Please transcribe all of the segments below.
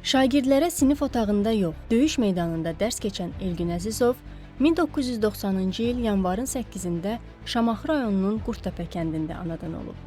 Şagirdlərə sinif otağında yox, döyüş meydanında dərs keçən Elgün Əzizov 1990-cı il yanvarın 8-də Şamaxı rayonunun Qurdtəpə kəndində anadan olub.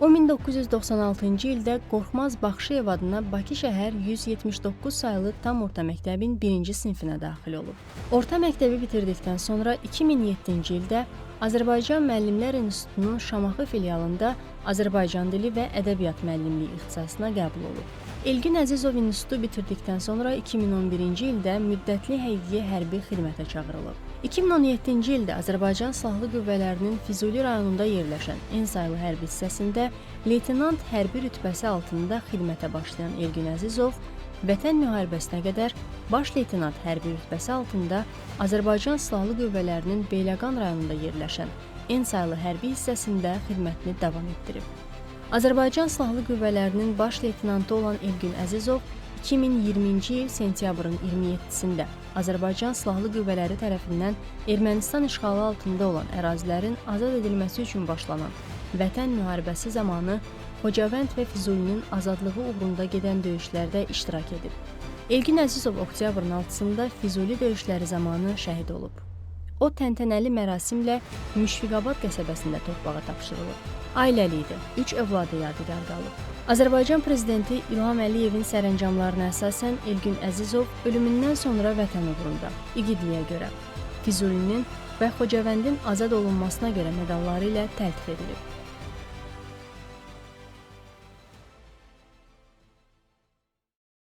O 1996-cı ildə Qorxmaz Baxşıyev adına Bakı şəhər 179 saylı tam orta məktəbin 1-ci sinifinə daxil olub. Orta məktəbi bitirdikdən sonra 2007-ci ildə Azərbaycan Müəllimlər İnstitutunun Şamaxı filialında Azərbaycan dili və ədəbiyyat müəllimliyi ixtisasına qəbul olub. Elgün Əzizov institutu bitirdikdən sonra 2011-ci ildə müddətli həqiqi hərbi xidmətə çağırılıb. 2017-ci ildə Azərbaycan Silahlı Qüvvələrinin Füzuli rayonunda yerləşən N saylı hərbi hissəsində leytenant hərbi rütbəsi altında xidmətə başlayan Elgün Əzizov Vətən müharibəsinə qədər baş leytenant hərbi rütbəsi altında Azərbaycan Silahlı Qüvvələrinin Beyləqan rayonunda yerləşən N saylı hərbi hissəsində xidmətini davam etdirib. Azərbaycan Silahlı Qüvvələrinin baş leytenantı olan Elgün Əzizov 2020-ci il sentyabrın 27-sində Azərbaycan Silahlı Qüvvələri tərəfindən Ermənistan işğalı altında olan ərazilərin azad edilməsi üçün başlanan Vətən müharibəsi zamanı Xocavənd və Füzulinin azadlığı uğrunda gedən döyüşlərdə iştirak edib. Elgün Əzizov oktyabrın 6-sında Füzuli döyüşləri zamanı şəhid olub. O təntənəli mərasimlə Müşfiqabad qəsəbəsində torpağa tapşırılıb. Ailəli idi, 3 övladı yadigar qalıb. Azərbaycan prezidenti İlham Əliyevin sərəncamlarına əsasən Elgün Əzizov ölümündən sonra vətən uğrunda, igidliyə görə, Füzulinin və Xocavəndin azad olunmasına görə medalları ilə təltif edilib.